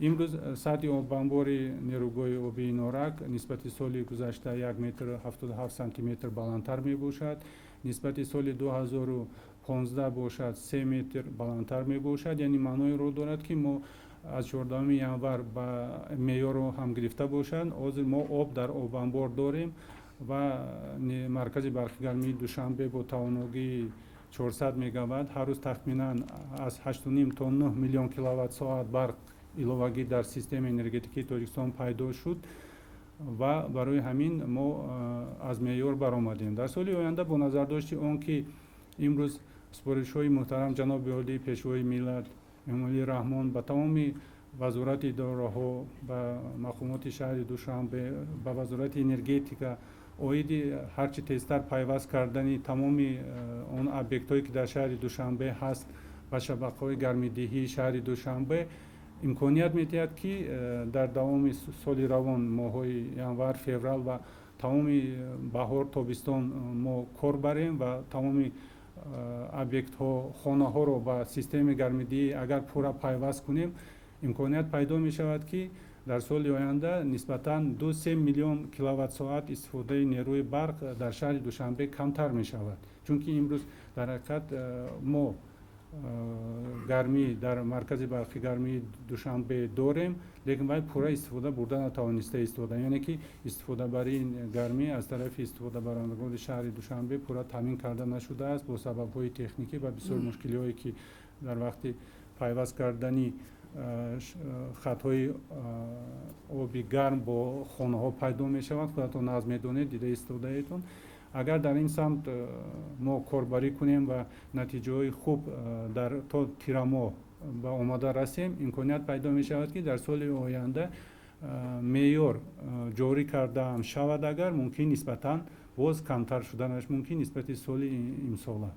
Имрӯз сатҳи обанбори нерӯгоҳи обии Норак нисбати соли гузашта 1 метр 77 сантиметр баландтар мебошад, нисбати соли 2015 бошад, 3 метр баландтар мебошад. Яъне маъноеро дорад, ки мо аз 14 январ ба меъёрро ҳам гирифта бошанд, ҳозир мо об дар обанбор дорем ва маркази барқи гармии Душанбе бо тавоногии 400 мегаватт ҳар рӯз тахминан аз 8,5 то 9 миллион киловатт соат барқ иловагӣ дар системаи энергетикии Тоҷикистон пайдо шуд ва барои ҳамин мо аз меъёр баромадем. Дар соли оянда, бо назардошти он ки имрӯз супоришҳои муҳтарам ҷаноби олии Пешвои миллат Эмомалӣ Раҳмон ба тамоми вазорати идораҳо, ба мақомоти шаҳри Душанбе, ба вазорати энергетика оиди ҳарчи тезтар пайваст кардани тамоми он объектҳое, ки дар шаҳри Душанбе ҳаст, ба шабакаҳои гармидиҳии шаҳри Душанбе, имконият медиҳад, ки дар давоми соли равон, моҳҳои январ, феврал ва тамоми баҳор, тобистон мо кор барем ва тамоми объектҳо, хонаҳоро ба системаи гармидиҳӣ агар пурра пайваст кунем, имконият пайдо мешавад, ки дар соли оянда нисбатан 2-3 миллион киловатт-соат истифодаи нерӯи барқ дар шаҳри Душанбе камтар мешавад. Чунки имрӯз дар ҳақиқат мо гармӣ дар маркази барқи гармии Душанбе дорем, лекин вай пурра истифода бурда натавониста истода, яъне ки истифодабарии гармӣ аз тарафи истифодабарандагони шаҳри Душанбе пурра таъмин карда нашудааст бо сабабҳои техникӣ ва бисёр мушкилиҳое, ки дар вақти пайваст кардани хатҳои оби гарм бо хонаҳо пайдо мешаванд. Худатон нағз медонед, дида истодаетон. Агар дар ин самт мо корбарӣ кунем ва натиҷаҳои хуб дар то тирамоҳ ба омода расем, имконият пайдо мешавад, ки дар соли оянда меъёр ҷорӣ кардаам шавад, агар мумкин, нисбатан боз камтар шуданаш мумкин нисбати соли имсола.